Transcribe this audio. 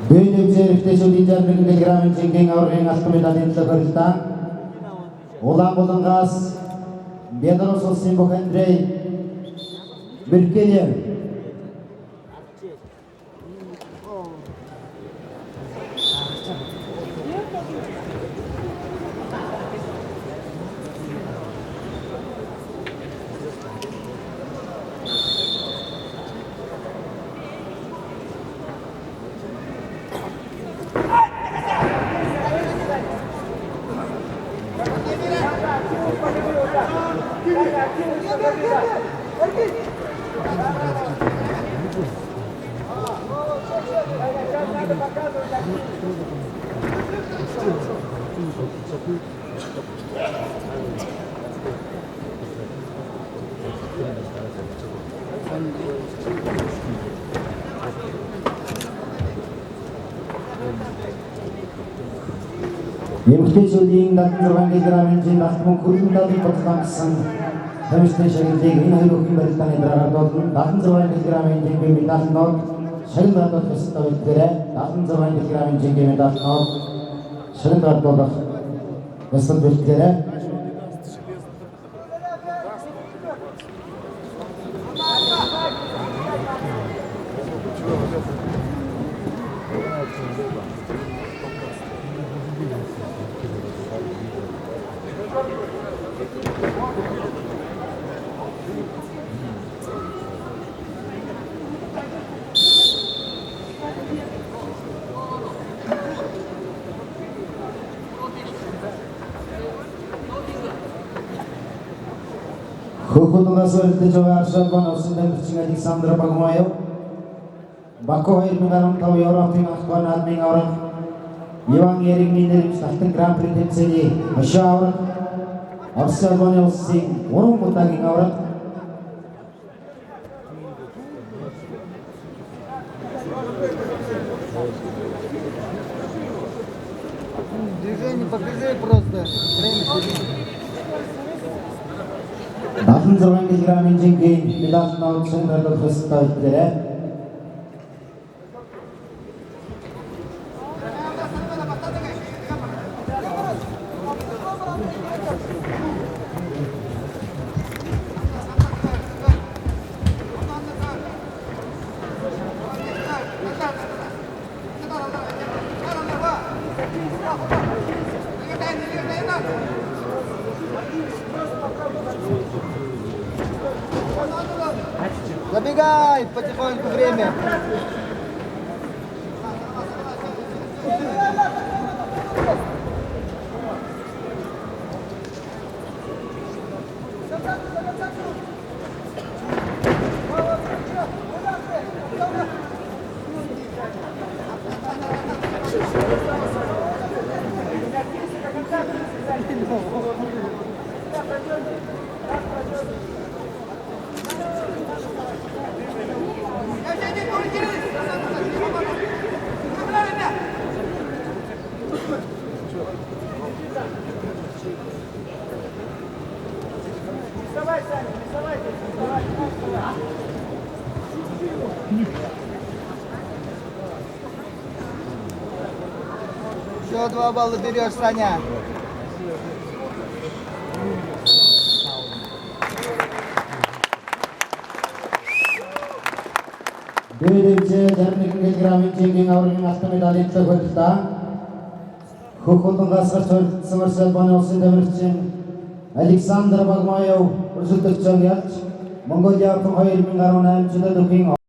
Б-дэвзэрхтэйшүүдийн 61 кг-ын жингийн аваргын алтан медалийн төлөө барилдаан Улаанбулангаас Беларусь улсын бүх Андрей Меркелев. Эмэгтэйчүүдийн 76 кг-ын жин алтан мөнгө хөрөнгө медалийг батлан тамирчдын шагналыг энэ хоёр бүхэн барилдааны дараа гардуулна. 76 кг-ын жингийн медальнууд шагнал гардуулах ёстой бэлтгэрээ. 76 кг-ын жингийн медальнууд шагнал гардуулах ёстой бэлтгэрээ. Хөх хулангаас өрөлдөж байгаа Арши Албаны улсын тамирчин Александр Багмаев. Баку 2015 Европын анх наадмын аварга, Иван Ярыгины нэрэмж алтан гран при тэмцээний хошуу аварга, Орос Албаны улсын 3 удаагийн аварга. Движение покажи просто. Время тебе. 76 кг-ийн жингийн медаль нууцын зориулах ёстой байлээ. Забегай потихоньку, время. Еще 2 балла берешь, Саня. Дээрээ 61 кг-ийн жингийн аваргын алтан медалийн төлөө холилдоо. Хөх хулангаас гарч холилдсон Орос Албаны улсын тамирчин Александр Багмаев өрсөлдөгчөө ялж Монголиа Open 2018 жилийн